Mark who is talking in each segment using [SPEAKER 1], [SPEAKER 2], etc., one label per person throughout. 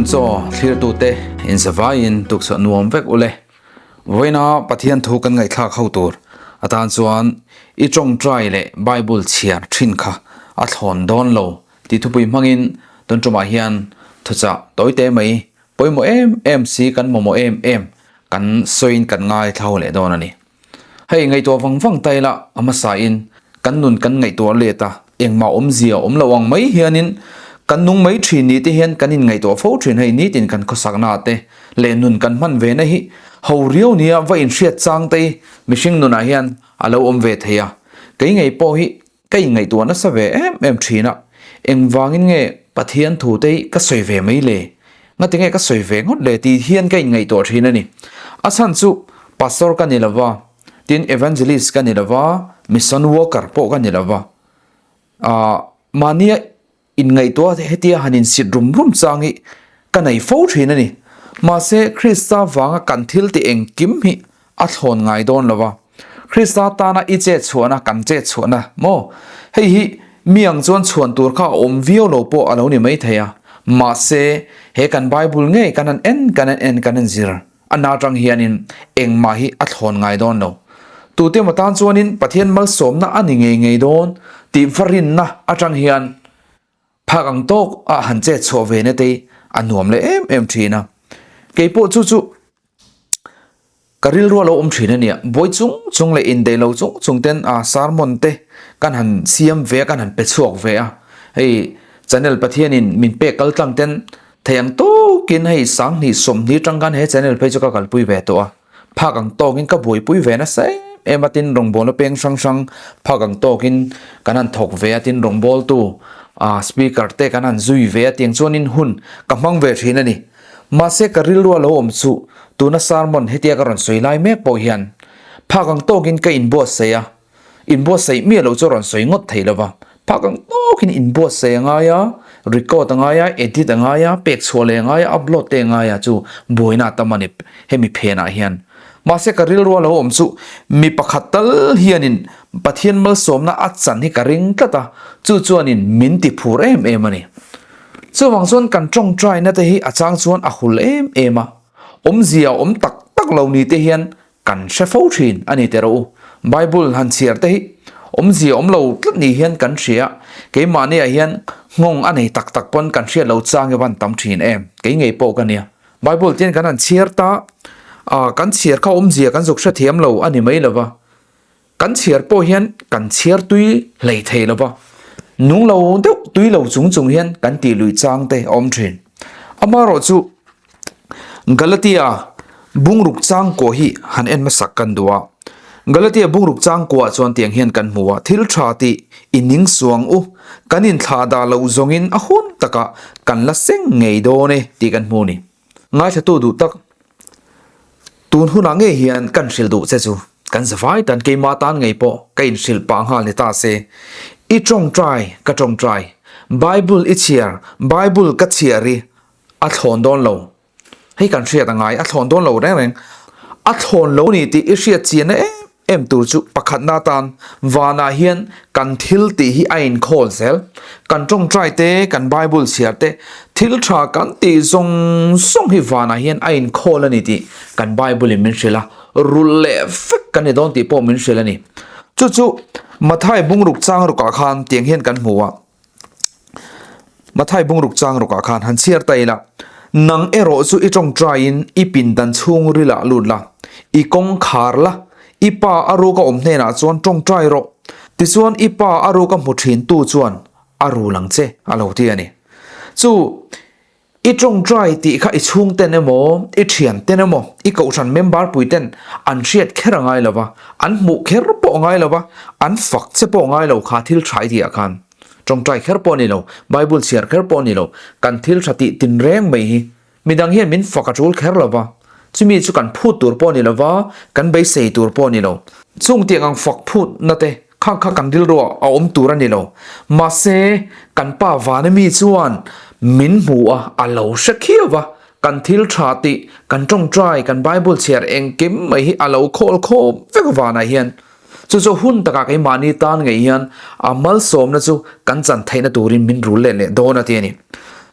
[SPEAKER 1] Chaw thlirtute inzavaiin tukchhuah nuam vek ule. Vawiina Pathian thu kan ngaihthlak ho tur atan chuan i tawngtai leh Bible chhiar thin kha a thlawn dawn lo tih thupui hmangin tun tumah hian thuchah tawite mai pawimawh em em si kan mamawh em em kan sawiin kan ngaithla ho leh dawn a ni. Hei ngaihtuah vang vang ta ila a hmasain kan nun kan ngaihtuah let a, engmah awmzia awm lo ang mai hianin kan nung mai thin ni te hian kan inngaihtuah fo thin hei nitin kan khawsakna te leh nun kan hman ve na hi ho riau nia va inhriat chang te hi mihring nunah hian a lo awm ve thei a, kei ngei pawh hi Ka inngaihtuah nasa ve em em thin a, engvangin nge Pathian thu te hi ka sawi ve mai le? Ngati nge ka sawi ve ngawt le tih hian ka inngaihtuah thin a ni. A chhan chu Pastor ka ni lova, tin Evangelist ka ni lova, Mission Worker pawh ka ni lova. Ahh mahnia Inngaihtuah hetia han insit rum rum chang hi ka nei fo thin a ni. Mahse, Krista vanga kan thil tih engkim hi a thlawn ngai dawn lo va. Krista tana i chet chhuahna, kan chet chhuahna maw? Hei hi mi ang chuan chhuan tur kha a awm viau lo pawh a lo ni maithei a. Mahse, he kan Bible ngei kan han en kan han en kan han zir a na atang hianin engmah hi a thlawn ngai dawn lo. Tute emaw tan chuanin Pathian malsawmna a ni ngei ngei dawn tih va rinna atang hian phak ang tawk a han chet chhuah ve na te a nuam leh em em thin a. Kei pawh chu chu ka rilru a lo awm thin a nia. Buai chung chung leh indaih lo chung chung ten a sermon te kan han siam ve a, kan han pe chhuak ve a. Hei channel Pathianin min pek kal tlang ten Thei ang tawkin hei Sanghnih sawmhnih atang khan he channel phei chu ka kalpui ve tawh a, phak ang tawkin ka buaipui ve nasa em em a tin rawngbawlna peng hrang hrang phak ang tawkin kan han thawk ve a tin rawngbawltu ah speaker te kan han zui ve a tiang chuanin hun ka hmang ve thin a ni. Mahse ka rilru a lo awm chu tuna sermon hetia ka rawn sawi lai mek pawh hian phak ang tawkin ka inbuatsaih a, Inbuatsaih miah loh chu a rawn sawi ngawt thei lo va, phak ang tawkin inbuatsaih a ngai a, record a ngai a, edit a ngai a, pek chhuah leh a ngai a, upload te a ngai a, chu buaina a tam a ni hemi phenah hian. Mahse ka rilru a lo awm chu mi pakhat tal hianin Pathian malsawmna a chan hi ka ring tlat a, chu chuanin min ti phur em em a ni. Chuvang chuan kan tawngtaina te hi a chang chuan a hul em em a, awmzia awm tak tak lo ni te hian Kan hre fo thin a ni teh rawh u. Bible han chhiar te hi awmzia awm lo tlat ni hian kan hria. Keimahni ah hian nghawng a nei tak tak pawn kan hriat lo chang hi van tam thin em. Kei ngei pawh ka nia. Bible te hian kan han chhiar ta a, kan chhiar kha awmzia kan zuk hrethiam lo a ni mai lo va. Kan chhiar pawh hian kan chhiar tui hlei thei lo va. Nung lo deuh tui lo chung chung hian kan tih lui chang te a awm thin. Amaherawhchu Galatia bungruk changkua hi han en hmasak kan duh a. Galatia bungruk changkuaah chuan tiang hian kan hmu a, Thil tha tih i ning suang u, kan inthlah dah loh zawngin a hun takah kan la seng ngei dawn e tih kan hmu a ni. Ngaithlatu duh tak, tun hunah ngei hian kan hrilh duh che chu kan zavai tan keimah tan ngei pawh ka inhrilh pah nghal ni ta se. I tawngtai ka tawngtai, Bible i chhiar, Bible ka chhiar i A thlawn dawn lo. Hei kan hriat a ngai, a thlawn dawn lo reng reng. A thlawn lo ni tih i hriat chianna em em tur chu pakhatna atan vanah hian kan thil tih hi a inkhawl zel. Kan tawngtai te, kan Bible chhiar te, thil tha kan tih zawng zawng hi vanah hian a inkhawl a ni tih kan Bible in min hrilh a, rulh leh vek kan ni dawn tih pawh min hrilh a ni. Chu chu Mathai bungruk chang rukah khan tiang hian kan hmu a. Mathai bungruk chang rukah khan han chhiar ta ila, Nang erawh chu i tawngtaiin i pindan chhung rilah lut la, i kawng khar la, i pa a ruk a awm hnenah chuan tawngtai rawh, tichuan i pa a ruk a hmu thintu chuan a rul ang che, a lo ti a ni. Chu I tawngtai tih kha i chhungten emaw, i thianten emaw, i kohhran member puiten an hriat kher a ngai lo va, an hmuh kher pawh a ngai lo va, an fak che pawh a ngai lo kha thil tha i tihah khan tawngtai kher pawh a ni lo, Bible chhiar kher pawh a ni lo, kan thil tha tih tinreng mai hi midang hian min fak a tul kher lo va, chumi chu kan phut tur pawh a ni lo va, kan beisei tur pawh a ni lo. Chung tiang ang fak phutna te Kha kha kan rilruah a awm tur a ni lo. Mahse, kan pa vana mi chuan min hmu a, a lo hre khiau va. Kan thil tha tih, kan tawngtai, kan Bible chhiar engkim mai hi a lo khawl khawm vek vanah hian. Chu chu hun takah keimahni tan ngei hian a malsawmna chu kan chan theihna turin min rul leh leh dawn a ti a ni.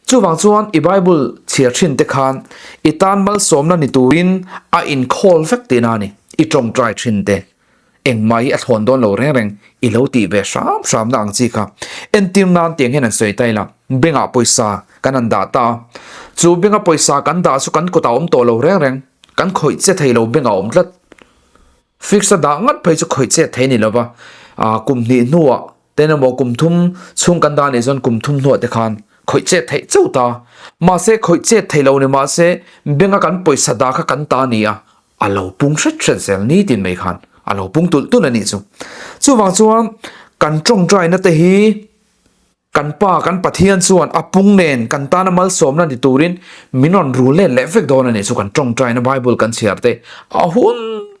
[SPEAKER 1] Chuvang chuan i Bible chhiar thin te khan i tan malsawmna ni turin a inkhawl vek tihna a ni. I tawngtai thin te engmah hi a thlawn dawn lo reng reng i lo tih ve hram hramna ang chi kha. Entir nan tiang hian an sawi ta ila, bengah pawisa kan han dah ta a, chu benga pawisa kan dah chu kan kutah a awm tawh lo reng reng, kan khawih che thei lo bengah a awm tlat. Fix a dah ngat phei chu khawih chet thei ni lova, kum hnih hnuah ten emaw kum thum chhung kan dah nih chuan kum thum hnuah te khan khawih chet theih chauh ta. Mahse khawih chet thei lo ni mahse benga kan pawisa dah kha kan ta a ni a, a lo pung hret hret zel nitin mai khan a lo pung tulh tulh a nih chu. Chuvang chuan kan tawngtaina te hi Kan Pa, kan Pathian chuan a pung nen kan tana malsawmna ni turin min rawn rul let leh vek dawn a ni chu kan tawngtaina Bible kan chhiar te a hun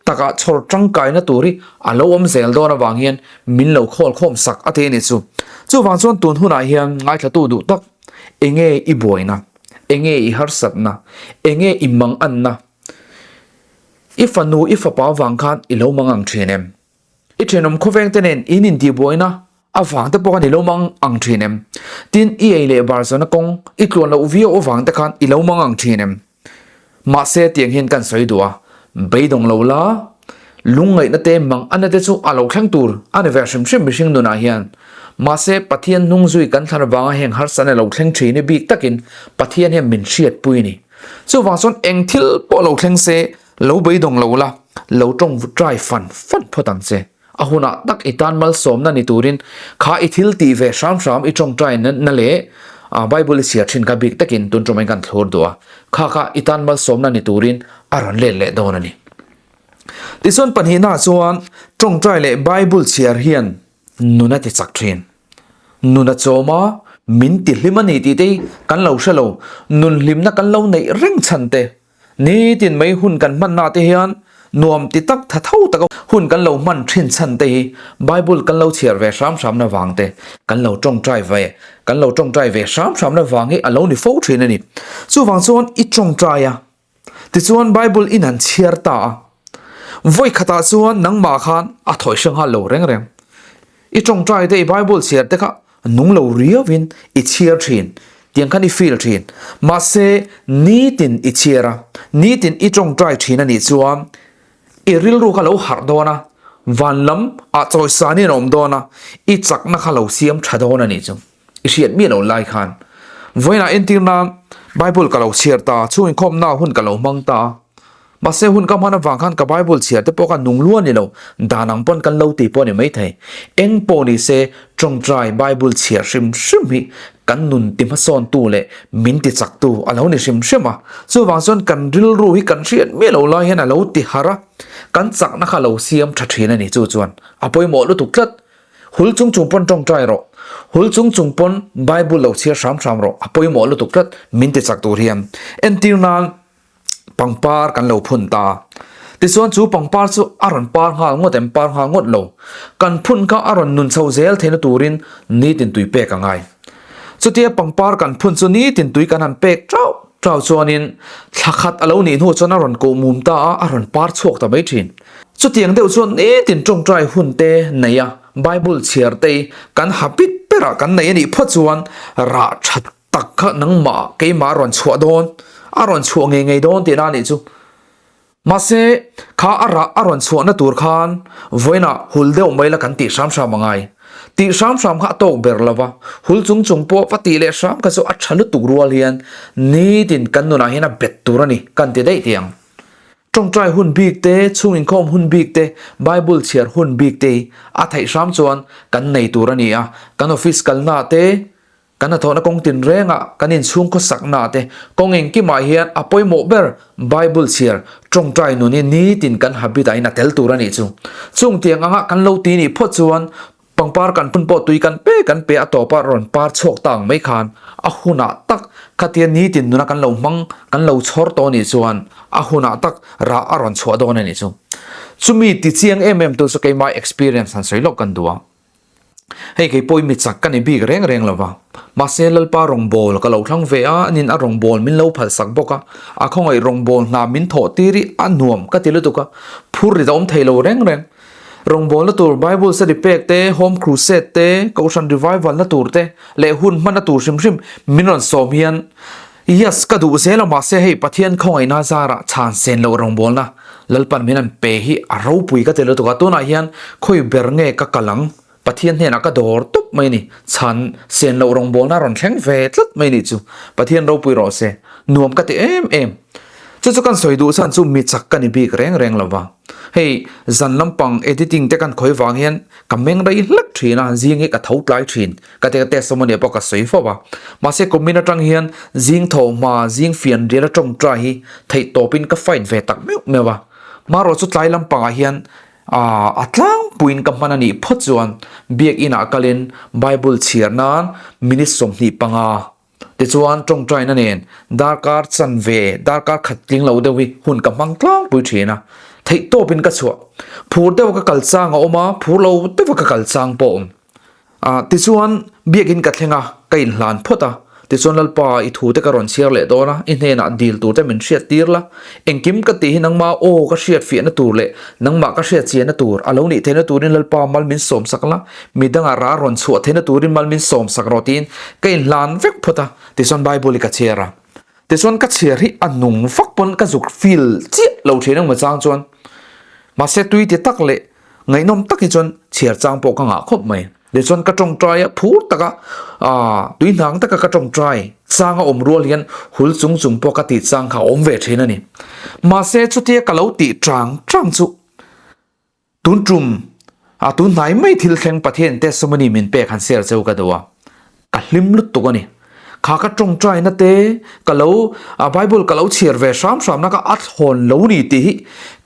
[SPEAKER 1] takah chhawr tangkaina tur hi a lo awm zel dawn avang hian min lo khawl khawm sak a ti a ni chu. Chuvang chuan tun hunah hian ngaithlatu duh tak enge i buaina, enge i harsatna, enge i manganna, i fanu i fapa avang khan i lo mangang thin em? I thenawm khawveng te nen in intihbuaina avang te pawh khan i lo mang ang thin em? Tin, i ei leh bar zawhna kawng i tluan loh viau avang te khan i lo mang ang thin em? Mahse, tiang hian kan sawi duh a, beidawng lo la, lungngaihna te mang ana te chu a lo thleng tur a ni ve hrim hrim mihring nunah hian. Mahse, Pathian hnung zui kan thlan avanga heng harsatna lo thleng thin hi bik takin Pathian hian min hriatpui a ni. Chuvang chuan eng thil pawh lo thleng se, Lo beidawng lo la, lo tawng try fan fan phawt ang che. A hunah tak i tan malsawmna ni turin kha i thil tih ve hram hram i tawngtai na leh Bible i chhiar thin kha bik takin tun tawmai kan thlur duh a, kha kha i tan malsawmna ni turin a rawn let leh dawn a ni. Tichuan pahnihnaah chuan tawngtai leh Bible chhiar hian nun a ti chak thin. Nun a chawm a, min ti hlim a ni tih te hi kan lo hre lo. Nun hlimna kan lo neih reng chhan te Nitin mai hun kan hmanna te hian nuam ti tak tha tho taka hun kan lo hman thin chhan te hi Bible kan lo chhiar ve hram hramna vang te, kan lo tawngtai ve, kan lo tawngtai ve hram hramna vang hi a lo ni fo thin a ni. Chuvang chuan i tawngtai a, tichuan Bible in han chhiar ta a, vawi khatah chuan nangmah khan a thawi hre nghal lo reng reng. I tawngtai te, i Bible chhiar te kha Nung lo riauin i chhiar thin, tiang khan i feel thin. Mahse, nitin i chhiar a, nitin i tawngtai thin a nih chuan i rilru kha lo harh dawn a, van lam ah chawisanin a awm dawn a, i chakna kha lo siam tha dawn a nih chu. I hriat miah lo lai khan. Vawiinah entir nan Bible ka lo chhiar ta, chhung inkhawmna hun ka lo hmang ta a. Mahse hun ka hman avang khan ka Bible chhiar te pawh kha nung luah ni lo, dan ang pawn kan lo ti pawh a ni maithei. Eng pawh ni se tawngtai Bible chhiar hrim hrim hi kan nun ti hmasawntu leh min ti chaktu a lo ni hrim hrim a. Chuvang chuan kan rilru hi kan hriat miah lo lai hian a lo ti harh a, kan chakna kha lo siam tha thin a ni. Chu chuan a pawimawh lutuk tlat. Hul chung chung pawn tawngtai rawh. Hul chung chung pawn Bible lo chhiar hram hram rawh. A pawimawh lutuk tlat min ti chak tur hian. Entir nan. Pangpar kan lo phun ta. Tichuan chu pangpar chu a rawn par nghal ngawt em? Par nghal ngawt lo. Kan phun kha a rawn nun chho zel theihna turin nitin tui pek a ngai. Chutia pangpar kan phun chu nitin tui kan han pek chauh chauh chuanin thla khat a lo nih hnu chuan a rawn koh mum ta a, a rawn par chhuak ta mai thin. Chutiang deuh chuan nitin tawngtai hun te nei a, Bible chhiar te kan ha bit berah kan nei a nih phawt chuan rah that Tak kha nangmah keimah a rawn chhuah dawn, a rawn chhuah ngei ngei dawn tihna a nih chu. Mahse, kha a rah a rawn chhuahna tur khan vawiinah hul deuh mai la kan tih hram hram a ngai. Tih hram hram kha a tawk ber lo va, hul chung chung pawh va tih leh hram kha chu a tha lutuk rual hian nitin kan nunah hian a bet tur a ni kan ti daih tih ang. Tawngtai hun bik te, chhung inkhawm hun bik te, Bible chhiar hun bik te hi a theih hram chuan kan nei tur a ni a, kan office kalnaah te, Kan hnathawhna kawng tinrengah, kan inchhung khawsaknaah te, kawng engkimah hian a pawimawh ber Bible chhiar tawngtai nun hi nitin kan habit ah in a tel tur a nih chu. Chung tiang anga kan lo ti nih phawt chuan pangpar kan phun pawh tui kan pe kan pe a tawpa rawn par chhuak ta ang mai khan a hunah tak khatia nitin nuna kan lo hmang kan lo chhawr tawh nih chuan a hunah tak rah a rawn chhuah dawn a nih chu. Chumi ti chiang em em tu chu keimah experience han sawi lawk kan duh a. Hei kei pawh i mi chak ka ni bik reng reng lo va, mahse Lalpa rawngbâwl ka lo thlang ve a, anin a rawngbâwl min lo phalsak bawk a, a khawngaih rawngbâwl hna min thawh tir hi a nuam ka ti lutuk a, phur rit a awm thei lo reng reng. Rawngbawlna tur Bible study pek te, Home Crusade te, Kohhran Revival na tur te leh hun hmanna tur hrim hrim min rawn sawm hian Yes, ka duh zel a mahse hei Pathian khawngaihna zarah chhan sen loh rawngbawlna Lalpan min an pe hi a ropui ka ti lutuk a, tunah hian khawi ber nge ka kal ang? Pathian hnenah ka dawr tup mai a ni, chhan sen loh rawngbawlna a rawn thleng ve tlat mai a nih chu, Pathian ropui rawh se, nuam ka ti em em. Chu chu kan sawi duh chhan chu mi chak ka ni bik reng reng lo va, hei zan lampang editing te kan khawi vang hian ka meng rei hlek thin a, zing hi ka tho tlai thin, ka ti ka testimony pawh ka sawi fo va, mahse kumin atang hian zing tho hma, zing fian rial a tawngtai hi theih tawpin ka fight ve tak meuh meuh a, marawh chu tlai lampangah hian A tlangpuiin ka hman a nih phawt chuan Biakinah kalin Bible chhiar nan minute 25 tichuan tawngtaina nen darkar chanve, darkar khat tling lo deuh hi hun ka hmang tlangpui thin a. Theihtawpin ka chhuah. Phur deuha ka kal chang a awm a, phur lo deuha ka kal chang pawh a awm. Ah, tichuan biakin ka thleng a, ka inhlan phawt a. Tichuan Lalpa, i thu te ka rawn chhiar leh dawn a, i hnenah dil tur te min hriat tir la. Engkim ka tih hi nangmah aw ka hriat fiahna tur leh nangmah ka hriat chiahna tur a lo nih theihna turin Lalpa mal min sawm sak la, midangah rah rawn chhuah theihna turin mal min sawm sak rawh tiin ka inhlan vek phawt a. Tichuan Bible hi ka chhiar a. Tichuan ka chhiar hi a nung vak pawn ka zuk feel chiah lo thin ang machang chuan. Mahse tui ti tak leh Ngaihnawm tak hi chuan chhiar chang pawh ka ngah khawp mai. Tichuan ka tawngtai a, phur taka aah tui hnang taka ka tawngtai chang a awm rual hian hul chung chung pawh ka tih chang kha a awm ve thin a ni. Mahse chutia ka lo tih chang chang chu tun tum ah tun hnai mai thil thleng Pathian testimony min pek han share cheu ka duh a. Ka hlim lutuk a ni. Kha ka tawngtaina te ka lo a Bible ka lo chhiar ve hram hram na ka a thlawn lo ni tih hi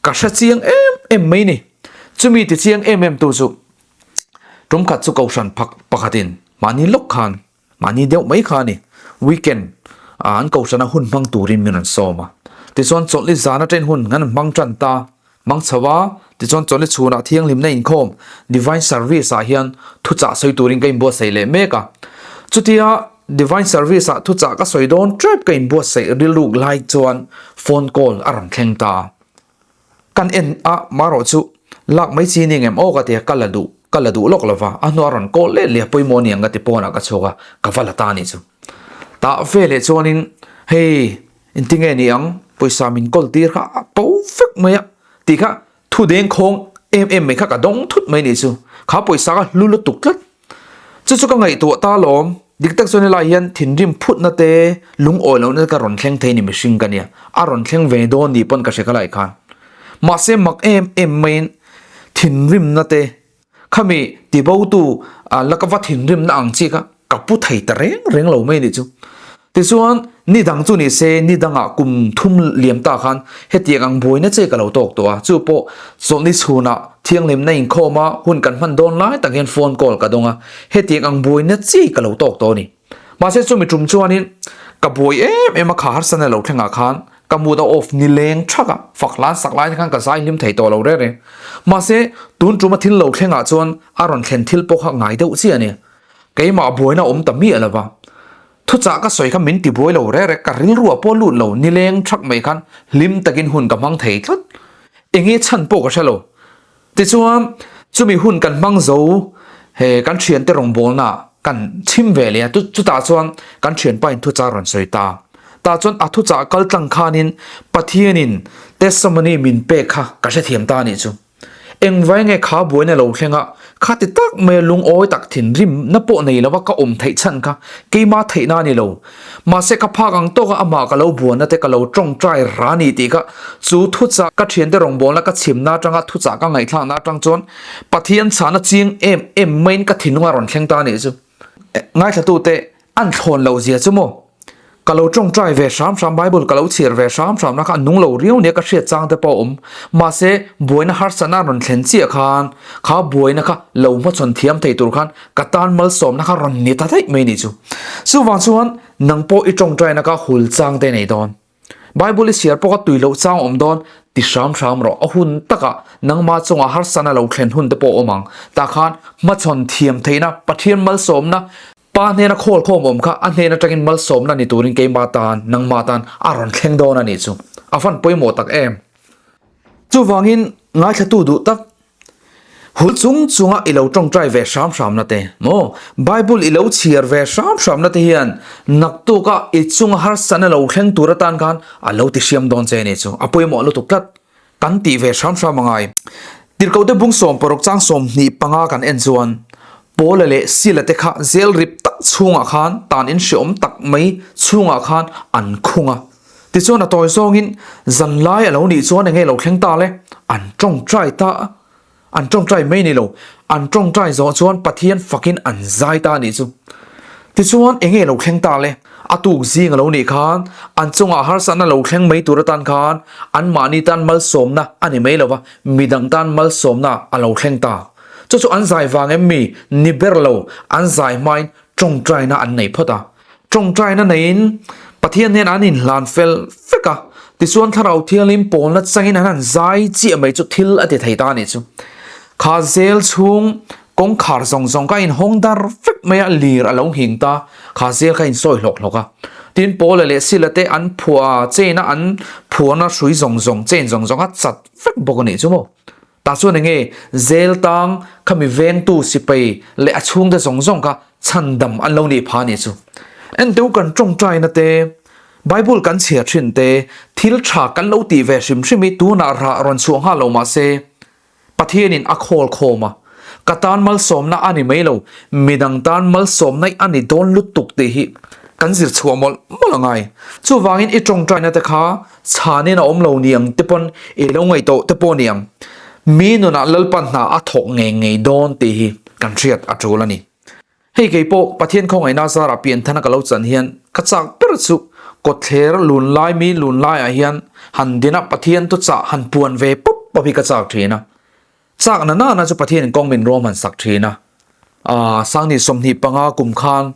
[SPEAKER 1] ka hre chiang em em mai ni. Chumi ti chiang em em tu chu tum khat chu kohhran phak pakhatin mahni lawk khan mahni deuh mai kha a ni. Weekend ah an kohhrana hun hmang turin min rawn sawm a. Tichuan chawlhni zan atangin hun an hmang tan ta. Mang chho a, tichuan chawlhni chhunah thianghlimna inkhawm, Divine Service, ah hian thuchah sawi turin ka inbuatsaih leh mek a. Chutia Divine Service ah thuchah ka sawi dawn tep ka inbuatsaih rilruk lai chuan phone call a rawn thleng ta. Kan en a, marawh chu lak mai chi ni ngem aw ka ti a, ka la duh, ka la duh lawk lova, a hnuah a rawn call let leh a, pawimawh ni ang ka ti pawnah ka chhuak a, ka va la ta anih chu. Tah veleh chuanin hei Engtinge ni ang, pawisa min kawl tir kha a po vek mai a tih kha thu deng khawng em em mai kha ka dawng thut mai nih chu. Kha pawisa kha hlu lutuk tlat. Chu chu ka ngaihtuah ta alawm, dik tak chuan helai hian thinrim phutna te, lungawi lohna te ka rawn thleng thei ni mihring ka nia, a rawn thleng ve dawn ni pawn ka hre kha lai khan. Mahse mak em em maiin thinrimna te Khami tibotu la ka va thinrimna ang chi kha ka pu thei ta reng reng lo mai nih chu. Tichuan ni dang chu ni se ni dangah kum thum liam ta khan hetiang ang buaina che ka lo tawk tawh a, chu pawh chawlhni chhunah thianghlimna inkhawm a hun kan hman dawn lai tak hian phone call ka dawng a, hetiang ang buaina chi ka lo tawk tawh a ni. Mahse chumi tum chuanin ka buai em em a kha harsana lo thlengah khan ka mood a off ni leng thak a, fak hlan sak lai te khan ka zai hlim thei tawh lo reng reng. Mahse tun tuma thil lo thlengah chuan a rawn thlen thil pawh kha ngai deuh chiah a ni. Keimah buaina awm ta miah lo va. Thuchah ka sawi kha min ti buai lo reng reng, ka rilru ah pawh lut lo ni leng thak mai khan hlim takin hun ka hmang thei tlat. Enge chhan pawh ka hre lo. Tichuan, chumi hun kan hmang zo, he kan thiante rawngbawlna kan chhim ve leh a, chutah chuan kan thianpa in thuchah rawn sawi ta. Tah chuan a thuchah kal tlang khanin Pathianin testimony min pek kha ka hrethiam ta a nih chu. Engvai nge kha buaina lo thleng a, khati tak maia lungawi tak thinrimna pawh nei lova ka awm theih chhan kha keimah theihna a ni lo. Mahse ka phak ang tawka amah ka lo buana te ka lo tawngtai ra ni tih kha chu thuchah ka thiante rawngbawlna ka chhimna atanga thuchah ka ngaihthlakna atang chuan Pathian chhahna chiang em em maiin ka thinlung a rawn thleng ta a nih chu. Ngaithlatute an thlawn loh zia chu maw? Ka lo tawngtai ve hram hram Bible ka lo chhiar ve hram hram na kha a nung lo riau nia ka hriat chang te pawh a awm. Mahse buaina harsatna a rawn thlen chiah khan kha buaina kha lo hmachhawn thiam thei tur khan Ka tan malsawmna kha rawn ni ta daih mai ni chu. Chuvang chuan nang pawh i tawngtaina kha hul chang te nei dawn. Bible i chhiar pawh kha tui loh chang awm dawn ti hram hram rawh. A hun takah nangma chungah harsatna lo thlen hun te pawh awm ang. Tah khan hmachhawn thiam theihna, Pathian malsawmna, Pa hnena khawl khawm awm kha a hnen atangin malsawmna ni turin keima tan, nangma tan a rawn thleng dawn a nih chu. A van pawimawh tak em. Chuvangin ngaithlatu duh tak. Hul chung chunga i lo tawngtai ve hram hramna te maw? Bible i lo chhiar ve hram hramna te hian naktuka i chunga harsatna lo thleng tur atan khan a lo ti hriam dawn che a ni chu. A pawimawh lutuk tlat. Kan tih ve hram hram a ngai. Tirhkohte bung 16 chang 25 kan en chuan Paula leh Sila te kha zel rip tak chhungah khan tan in hreawm tak mai chhungah khan an khung a. Tichuan a tawi zawngin zanlai a lo nih chuan enge lo thleng ta le? An tawngtai ta a. An tawngtai mai ni lo, an tawngtai zawh chuan Pathian fakin an zai ta a nih chu. Tichuan enge lo thleng ta le? A tuk zing a lo nih khan an chungah harsatna lo thleng mai tur atan khan anmahni tan malsawmna a ni mai lo va, midang tan malsawmna a lo thleng ta. Chu chu an zai vang em mi? Ni ber lo, an zai hmain tawngtaina an nei phawt a. Tawngtaina neiin Pathian nen an inhlan fel vek a, tichuan Thlarau Thianghlim pawlna changin an han zai chiah mai chu thil a ti thei ta a nih chu. Kha zel chhung kawngkhar zawng zawng kha a inhawng dar vek mai a, lir a lo nghing ta, kha zel kha a insawi hlawk hlawk a. Tin, Paula leh Sila te an phuah chain a, an phuahna hrui zawng zawng, chain zawng zawng a chat vek bawk a nih chu maw. Tah chuan enge zel tang khami vengtu sipai leh a chhungte zawng zawng kha chhandam an lo nih pha nih chu. Enteu kan tawngtaina te, Bible kan chhiar thin te, thil tha kan lo tih ve hrim hrim hi tunah rah rawn chhuah nghal lo mah se, Pathianin a khawl khawm a, ka tan malsawmna a ni mai lo, midang tan malsawmna a ni dawn lutuk tih hi kan zir chhuah mawlh mawlh a ngai. Chuvangin i tawngtaina te kha Chhanin a awm lo niang te pawn i lo ngaih tawh te pawh niang. Mi nunah Lalpa hna a thawk ngei ngei dawn tih hi kan hriat a tul a ni. Hei kei pawh Pathian khawngaihna zarah pianthana ka lo chan hian ka chak ber chu kawtthler lun lai mi lun laiah hian han dina Pathian thuchah han puan ve pawp pawp hi ka chak thin a. Chak na nana chu Pathianin kawng min ruahman sak thin a. Aaa Sangni 25 kum khan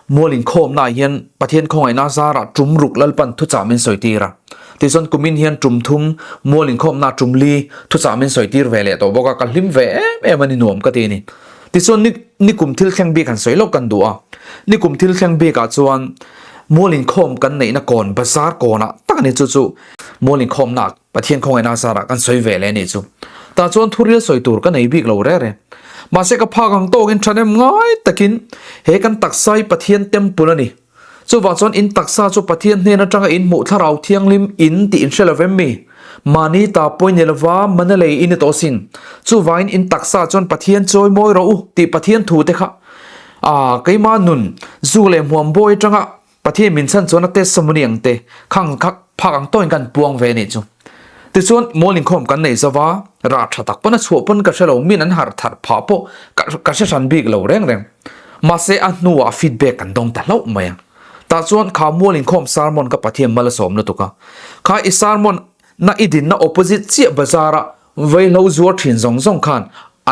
[SPEAKER 1] mual inkhawmnaah hian Pathian khawngaihna zarah tum ruk Lalpan thuchah min sawi tir a. Tichuan kumin hian tum thum mual inkhawmnaah tum li thuchah min sawi tir ve leh tawh bawk a, ka hlim ve em em a ni nuam ka ti a ni. Tichuan ni nikum thil thleng bik han sawi lawk kan duh a. Nikum thil thleng bikah chuan mual inkhawm kan neihna kawn bazar kawnah tak a ni chu chu mual inkhawmnaah Pathian khawngaihna zarah kan sawi ve leh a nih chu. Tah chuan thuril sawi tur ka nei bik lo reh reh. Mahse ka phak ang tawkin thahnem ngai takin he kan taksa hi Pathian temple a ni. Chuvang chuan in taksa chu Pathian hnen atanga in hmuh thlarau thianghlim in tih in hre lo vem mi? Mahni ta pawi ni lova mana lei in ni tawh sin. Chuvangin in taksa chuan Pathian chawi mawi rawh u tih Pathian thu te kha ah keimah nun zu leh hmuam bawi atanga Pathian min chhan chuan a testimony ang te khang kha phak ang tawhin kan puang ve anih chu. Tichuan mual inkhawm kan nei zo va, rah tha tak pawn a chhuah pawn ka hre lo, min an harh tharh phah pawh ka ka hre hran bik lo reng reng. Mahse a hnuah feedback kan dawng ta hlauh mai a. Tah chuan kha mual inkhawm sermon ka Pathian mal a sawm lutuk a. Kha i sermon na i dinna opposite chiah bazar ah vaihlo zuar thin zawng zawng khan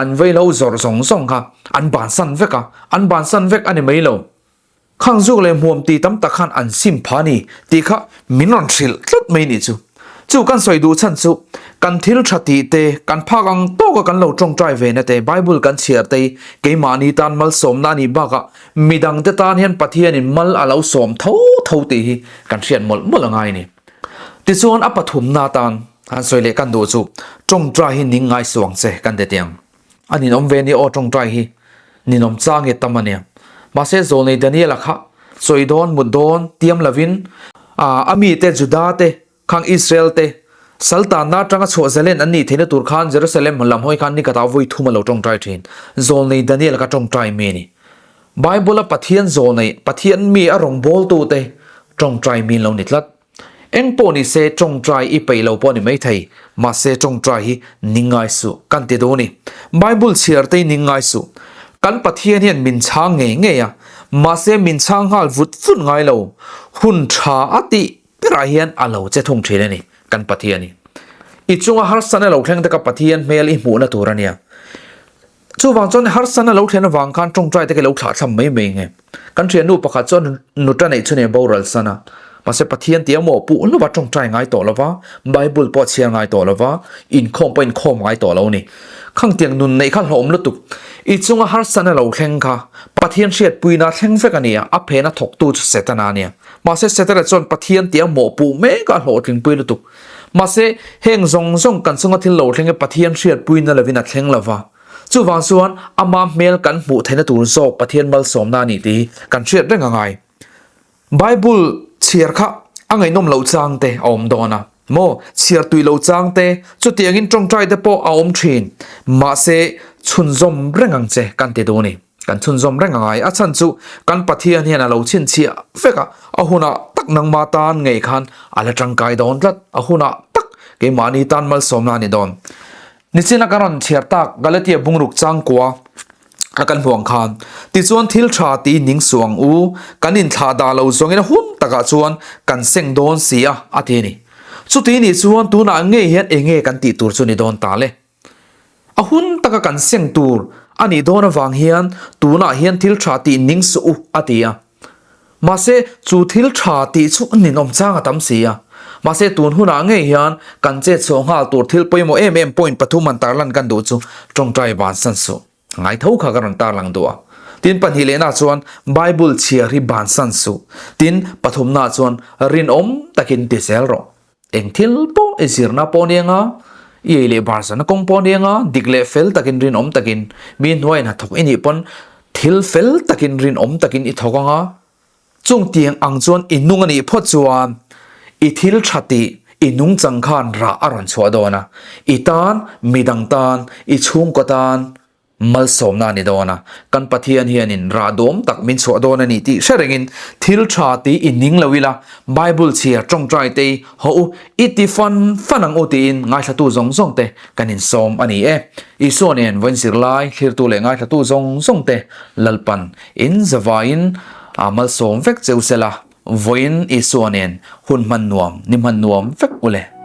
[SPEAKER 1] an vaihlo zawrh zawng zawng kha an bansan vek a, an bansan vek a ni mai lo. Khang zuk leh hmuam ti tam tak khan an sim pha ni tih kha min rawn hrilh tlat mai nih chu. Chu kan sawi duh chhan chu kan thil tha tih te, kan phak ang tawka kan lo tawngtai ve na te, Bible kan chhiar te hi keimahni tan malsawmna a nih bakah midangte tan hian Pathianin mal a lo sawm tho tho tih hi kan hriat mawlh mawlh a ngai a ni. Tichuan a pathumna atan han sawi leh kan duh chu tawngtai hi ning ngai suang che kan ti tiang. A ninawm ve nia aw tawngtai hi ninawm chang nge tam ania. Mahse Zawlnei Daniela kha sawi dawn mut dawn tiam lovin a mite Juda te khang Israel te saltanna atanga chhuah zalen an nih theihna tur khan Jerusalem lam hawi khan nikata vawi thum a lo tawngtai thin. Zawlnei Daniela kha tawngtai mi a ni. Bible a Pathian zawlnei Pathian mi a rawngbawltu te tawngtai mi an lo ni tlat. Eng pawh ni se tawngtai i peih lo pawh a ni maithei, mahse tawngtai hi ning ngai suh kan ti duh a ni. Bible chhiar te hi ning ngai suh. Kan Pathian hian min chhang ngei ngei a, mahse min chhang nghal vut vut ngai lo. Hun tha a tih berah hian a lo che thung thin a ni kan Pathian hi. I chunga harsatna lo thleng te kha Pathian hmel i hmuhna tur a nia. Chuvang chuan harsatna lo thlen avang khan tawngtai te ka lo thlah thlam mai mai nge. Kan thiannu pakhat chuan nuta neih chu nei boral san a. Mahse Pathian tih emaw puh lova tawngtai ngai tawh lova, Bible pawh chhiar ngai tawh lova, inkhawm pawh inkhawm ngai tawh lo a ni. Khang tiang nun neih kha hlawm lutuk. I chunga harsatna lo thleng kha Pathian hriatpuina thleng vek a ni a, a phena thawktu chu Setana a nia. Mahse Setana chuan Pathian tih emaw puh mek a hlawhtlingpui lutuk. Mahse, heng zawng zawng kan chunga thil lo thleng hi Pathian hriatpuina lovin a thleng lova. Chuvang chuan ama hmel kan hmuh theihna tur zawk Pathian malsawmna a ni tih hi kan hriat reng a ngai. Bible chhiar kha a ngaihnawm loh chang te a awm dawn a maw? Chhiar tui lo chang te, chutiangin tawngtai te pawh a awm thin. Mahse, chhunzawm reng ang che kan ti duh a ni. Kan chhunzawm reng a ngai. A chhan chu kan Pathian hian a lo chhinchhiah vek a, a hunah tak nangma tan ngei khan a la tangkai dawn tlat. A hunah tak keimahni tan malsawmna a ni dawn. Nichina kan rawn chhiar tak Galatia bungruk changkua a kan hmuh ang khan, tichuan thil tha ti ning suh ang u, kan inthlah dah lo zawngin a hun takah chuan kan seng dawn si a, a ti a ni. Chuti nih chuan tunah ngei hian enge kan tih tur chu ni dawn ta le? A hun taka kan seng tur a nih dawn avang hian tunah hian thil tha tih ning suh u, a ti a. Mahse, chu thil tha tih chu ninawm chang a tam si a. Mahse, tun hunah ngei hian kan chet chhuah nghal tur thil pawimawh em em point pathum an tarlan kan duh chu tawngtai bansan suh. Ngai tho kha ka rawn tarlang duh a. Tin, pahnih lehna chuan Bible chhiar hi bansan suh. Tin, pathumna chuan rinawm takin ti zel rawh. Eng thil pawh i zirna pawh nia nga, i ei leh barzana kawng pawh nia nga, dik leh fel takin rinawm takin mi hnuaiin ha thawk i nih pawn thil fel takin rinawm takin i thawk anga, chung tiang ang chuan i nung a nih phawt chuan i thil tha tih i nungchang khan rah a rawn chhuah dawn a, i tan, midang tan, i chhungkaw tan Malsawmna a ni dawn a, kan Pathian hianin rah duam tak min chhuah dawn a ni tih hre rengin thil tha tih i ning lo ila, Bible chhiar tawngtai te i haw u, i ti fan fan ang u tiin ngaithlatu zawng zawng te kan insawm a ni e. Isua nen vawiin zirlai, thlirtu leh ngaithlatu zawng zawng te Lalpan in zavaiin a malsawm vek che u sela, vawiin Isua nen hun hman nuam, ni hman nuam vek u le.